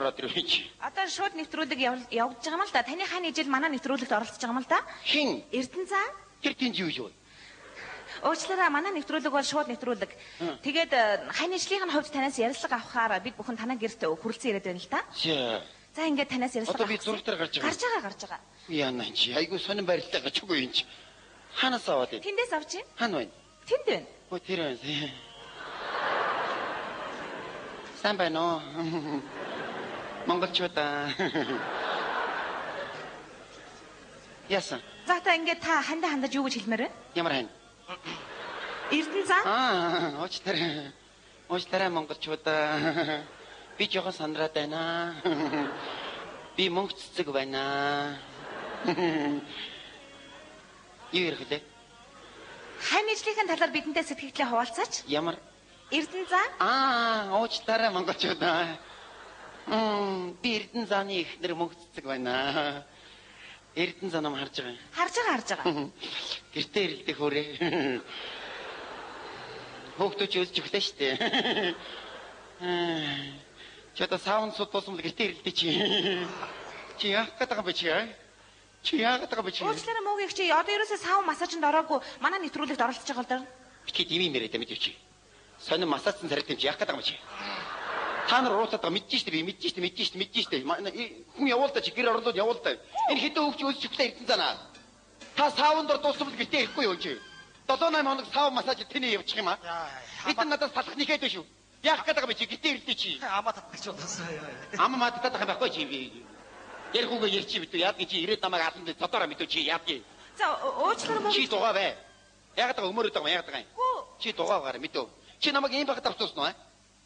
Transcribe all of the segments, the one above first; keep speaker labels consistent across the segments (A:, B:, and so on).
A: ороод ирв чи?
B: Одоо шууд нэвтрүүлэг явагдаж байгаа юм л да. Таны хань ижил манай нэвтрүүлэгт оролцож байгаа юм л да.
A: Хин?
B: Эрдэнэ заа.
A: Тэр тэнд юу юу?
B: Уучлаарай, манай нэвтрүүлэг бол шууд нэвтрүүлэг. Тэгээд хань ижлийнх нь хувьд танаас ярилцлага авахаар бид бүхэн танаа гэрт хүрэлцэн ирээд байна л да. За ингээд танаас ярилцлага.
A: Одоо би зураг дээр гарч байгаа.
B: Гарч байгаа, гарч байгаа.
A: Яна чи айгуу сонин барилтаа гарч үгүй юм чи. Ханаас аваад байна?
B: Тэндээс авч байна.
A: Хана байна?
B: Тэнд байна.
A: Өө тэр байна. Сайн байна уу? Монголчуудаа. Яасан?
B: За та ингээд та хандаа хандаж юу гэж хэлмээр байна?
A: Ямар хань?
B: Эрдэнэ заа.
A: Аа, уучлаарай. Уучлаарай монголчуудаа. Би жоохон сандраад байна. Би мөнгө цэцэг байна. Юу ярих вэ?
B: Хань ижлийнхэн талаар бидэнтэй сэтгэлдээ хуваалцаач.
A: Ямар?
B: Эрдэнэ заа.
A: Аа, уучлаарай монголчуудаа. Би Эрдэнэ зааны эхнэр мөнгө цэцэг байна. Эрдэнэ заа нам харж байгаа.
B: Харж байгаа, харж байгаа.
A: Гэртээ ирэлдэх хөөрэй. Хөөхтөө чи өсч өглөө штэ. Чи одоо саун суд тусмал гэртээ ирэлдэ чи. Чи яах гээд байгаа юм бэ чи? Чи яагаад байгаа бэ чи?
B: Уучлаарай муугийн чи одоо ерөөсөө саун массажинд ороогүй манай нэвтрүүлэгт оролцож байгаа л даа.
A: Битгий димийн мэрэ дэмэж чи. Сонин массажсан царайт юм чи яах гээд байгаа юм чи? Та нар уутаад байгаа мэдэж штэ би мэдэж штэ мэдэж штэ мэдэж штэ. Хүн явуул та чи гэр орондоо явуул та. Энэ хэдэн хөвч өсч өглөө ирдэн занаа. Та саунд дор дуусвал гэртээ ирэхгүй юу чи? 7 8 хоног саун массаж тэний явчих юм аа. Эдэн надаас салах нэхэд биш үү? Яах гээд байгаа юм чи гэртээ ирдэ чи?
C: Амаа татчих болоосаа.
A: Амаа маа татах юм байхгүй чи би. Ярих үгээ ярьчих мэдүү яадгийг чи ирээд намайг алан дээр цодороо мэдүү чи яадгийг.
B: За уучлаарай муу.
A: Чи дугаа бай. Яагаад байгаа өмөрөд байгаа юм яагаад байгаа юм? Чи дугаа байгаарэ мэдүү. Чи намайг ийм байхад авцуулсан уу?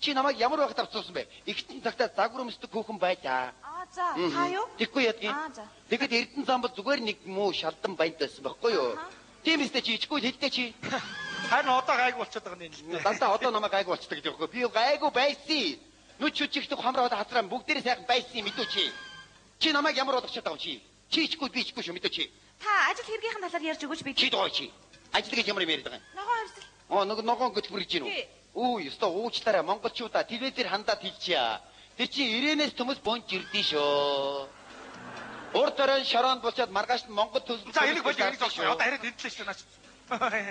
A: Чи намайг ямар байхад авцуулсан бэ? Игтэн цагтаа загвар өмсдөг хүүхэн байлаа.
B: Аа за та юу?
A: Тэггүй яадгийг.
B: Аа за.
A: Тэгэхэд Эрдэнэ зам бол зүгээр нэг муу шалдан баянд байсан байхгүй юу? Тийм үстэй чи ичгүй хэлдэ чи.
C: Харин одоо гайгүй болчиход байгаа юм л.
A: Дандаа одоо намайг гайгүй болчихдог гэж байхгүй. Би гайгүй байсан. Нүч хүчигтэй хамраа хазраа бүгдээрээ сайхан байсан мэдүү чи. Чи намайг ямар болгочиход байгаа юм чи? Чи ичгүй би ичгүй шүү мэдүү чи.
B: Та ажил хэргийнхэн талаар ярьж өгөөч би.
A: Чи дугаа чи. Ажил гэж ямар юм яриад байгаа юм?
B: Ногоон хувьсэл.
A: Оо нэг ногоон хөтөлбөр гэж юм уу? Үу, ёстой уучлаарай монголчуудаа телевизээр хандаад хэлчихье. Тэр чинь Ирэнээс төмөс бонж ирдээ шүү. Урд оройн шороонд булчаад маргааш нь Монгол төлөв.
C: За энийг болиг энийг зогсоо. Одоо арай тэнтлээ шүү наач.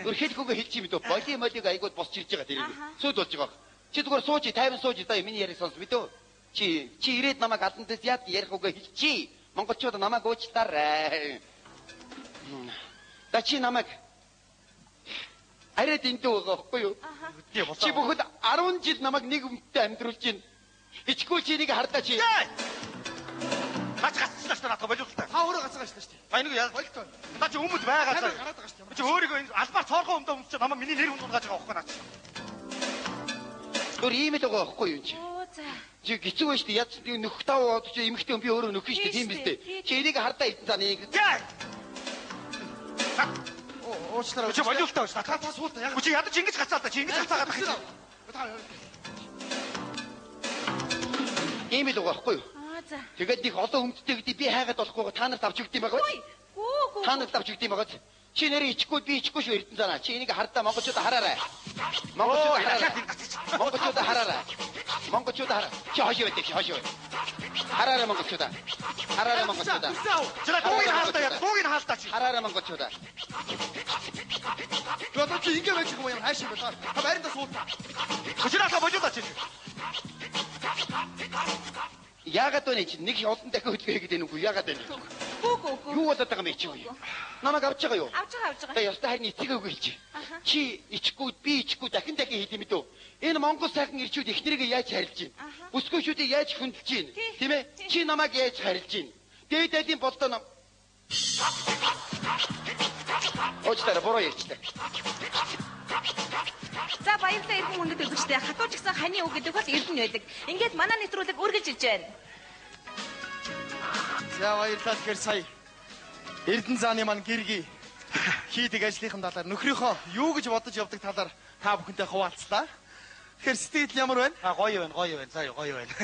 A: Өөр хэлэхүүгээ хэлчих юм дөө. Боли молиг айгууд босч ирж байгаа тэрийг. Сүйд болж байгаа. Чи зүгээр сууч, тайван сууч заа миний яриг сонс мэдөө. Чи ирээд намайг алан дэс яад ярих үгээ хэлчихье. Монголчууд намайг уучлаарай. Да чи намайг арай дэндүү байгаа байхгүй юу? Чи бүхэд 10 жил намайг нэг өмдтэй амьдруулж байна. Ичгүй чи нэг хардаа чи.
C: Наач гацчлаа шүү надад болиултаа.
D: Та өөрөө гацгаа шүү дээ.
C: А энийг яа
D: болтой.
C: Наа чи өмд байгаа
D: цаа. Гараад байгаа шүү.
C: Чи өөрийгөө энэ албаар цоорхон өмдөө өмсч намаа миний нэр хүнд унгааж байгаа байхгүй наач.
A: Өөр ийм л байгаа байхгүй юу чи?
B: Оо за.
A: Чи гिचүү байж шүү. Яд нөх тав чи эмхтэй би өөрөө нөхөн шүү дээ тийм биз дээ. Чи энийг хардаа идэн цаа нэг.
D: Уучлаарай.
C: Чи болиултаа шүү.
D: Та суулта яг.
C: Чи ядаж ингэж гацаал та чи ингэж гацаагаад байх юм.
A: Ийм л байгаа байхгүй юу?
B: Аа за.
A: Тэгээд их олон өмдтэй гэдэг би хайгаад болохгүй та нарт авч өгд юм байгаа.
B: Гүү гүү.
A: Та нарт авч өгд юм байгаа. Чи нэрээ ичихгүй би ичихгүй шүү Эрдэнэ занаа. Чи энийг хардаа монголчуудаа хараарай. Монголчуудаа хараарай. Монголчуудаа хараарай. Монголчуудаа хараа. Чи хошоо байдаг чи хошоо. Хараарай монголчуудаа. Хараарай монголчуудаа.
C: Чи дууг нь хаалтаа яа. Дууг нь хаалтаа чи.
A: Хараарай монголчуудаа.
D: Одоо чи ингэ байж байгаа юм хайшин байна. Та байрандаа суултаа.
C: Чи наасаа болиулаа чи.
A: Яагаад вэ чи нэг олон дахин хөдөлгөөн хийгээд байна үгүй яагаад вэ?
B: Гүү гүү гүү.
A: Юу болоод байгаа юм бэ чи? Намайг авч байгаа юу?
B: Авч байгаа авч байгаа.
A: Та ёстой харин эцэг үгүй хэлчих. Чи ичихгүй би ичихгүй дахин дахин хийх юм дөө. Энэ Монгол сайхан ирчүүд эхнэрийгээ яаж харилж байна? Бүсгүйчүүдийг яаж хөндлөж байна? Тийм ээ? Чи намайг яаж харилж байна? Дээд айлын болдоо нам. Уучлаарай буруу ярьчлаа.
B: За баярлалаа эрхэм хүндэт үзэгчдээ. Хатууч гэсэн ханы үг гэдэг бол Эрдэнэ байдаг. Ингээд манай нэвтрүүлэг үргэлж ирж байна.
D: За баярлалаа тэгэхээр сая Эрдэнэ зааны маань гэргий хийдэг ажлынхан талаар нөхрийнхөө юу гэж бодож явдаг талаар та бүхэнтэй хуваалцлаа. Тэгэхээр сэтгэл ямар байна?
C: А гоё байна, гоё байна. За гоё байна.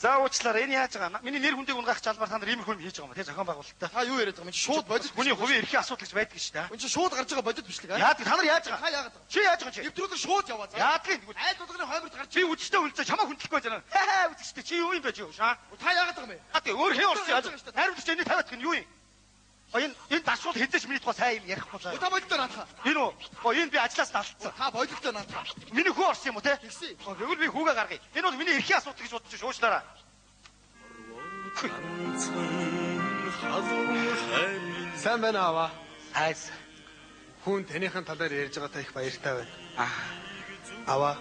C: За уучлаарай, энэ яаж байгаа? Миний нэр хүндийг унгаах чалбар та нар иймэрхүү юм хийж байгаа юм тий зохион байгуулалтаа.
D: Та юу яриад байгаа юм? Шууд бодит
C: хүний хувийн эрхийн асуудал гэж байдаг шүү дээ.
D: Энд чинь шууд гарч байгаа бодит бичлэг аа.
C: Яадаг та нар яаж байгаа?
D: Та яагаад байгаа?
C: Чи яаж байгаа чи?
D: Нэвтрүүлэг шууд яваа.
C: Яадаг юм?
D: Айл болгоны хойморт гарч
C: би үжигтэй хүлцээ чамаа хүндлэхгүй байна. Хаа үжигтэй чи юу юм бэ чи? Шаа.
D: Та яагаад байгаа юм бэ?
C: Яадаг өөр хэн орсон яаж? Хариуцлагч энэ тавиад гин юу юм? Энэ дашуул хэзээ ч миний тухай сайн юм ярихгүй заа.
D: Та бодиттой наадах.
C: Энэ үү? Энэ би ажлаас далдсан.
D: Та бодиттой наадах.
C: Миний хүү орсон юм уу те?
D: Тэгсэн.
C: Тэгвэл би хүүгээ гаргая. Энэ бол миний эрхийн асуудал гэж бодож шуушлаарай.
E: Сайн байна аваа.
C: Хайс.
E: Хүн таныхын талаар ярьж байгаатай их баяртай байна. Аваа.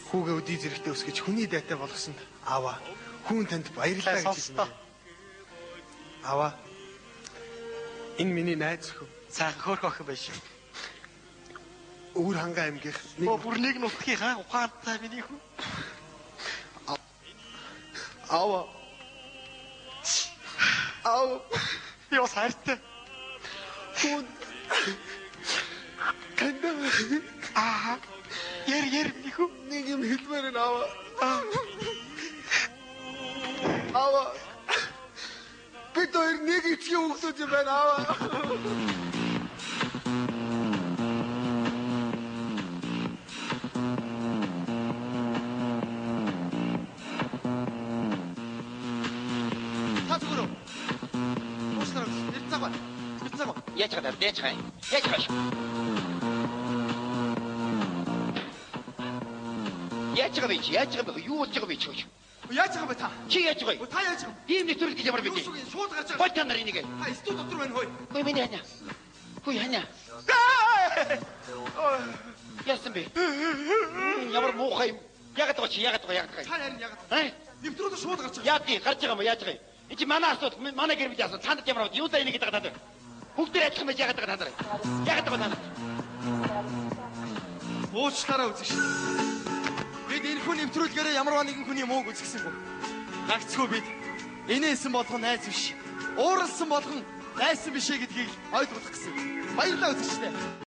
E: Хүүгээ өдий зэрэгтэй өсгөж хүний дайтай болгосонд аваа. Хүн танд баярлалаа гэж хэлмээр. Аваа. Энэ миний найз өхөө.
C: Сайхан хөөрхөн охин байж шүү.
E: Өвөр хангай аймгийнх.
C: Бүр нэг нутгийнхаа ухаантай миний хүү.
E: Аваа. Аваа.
C: Би бас хайртай.
E: Хүн танд
C: аа. Яр миний хүү.
E: Нэг юм хэлмээр байна аваа. Аваа. Бид хоёр нэг эцгийн хүүхдүүд юм байна аваа.
D: Та зүгээр үү? Уучлаарай. Эрдэнэ цаг байна. Эрдэнэ цаг.
A: Яаж байгаа яаж байгаа? Яаж байгаа? Яаж байгаа бэ чи? Яаж байгаа бэ? Юу болж байгаа бэ чи?
D: Яаж байгаа бэ та?
A: Чи яаж байгаа?
D: Та яаж байгаа?
A: Ийм нэвтрүүлэг гэж ямар бэ?
D: Юу сүг шууд гарч байгаа.
A: Гой та нар энийг.
D: Та студ дотор байна хөөе.
A: Хөөе миний ханя. Хөөе ханя. Яасан бэ? Ямар муухай юм. Яагаад байгаа чи? Яагаад байгаа? Яагаад байгаа?
D: Та харин яагаад байгаа? Нэвтрүүлэг шууд гарч байгаа.
A: Яадаг гарч байгаа юм яаж байгаа юм? Энд чи манай асуудал, манай гэр бүлийн асуудал. Та нар ямар юу даа энийг гэдэг та нар. Бүгд тэр адилхан байж яагаад байгаа та нар? Яагаад байгаа та нар?
D: Уучлаарай үзэгч. Бид энэхүү нэвтрүүлгээрээ ямар нэгэн хүний мууг үзгэсэнгүй. Гагцхүү бид инээсэн болгон найз биш. Ууралсан болгон найсан биш ээ гэдгийг ойлгох гэсэн. Баярлалаа үзэгчдээ.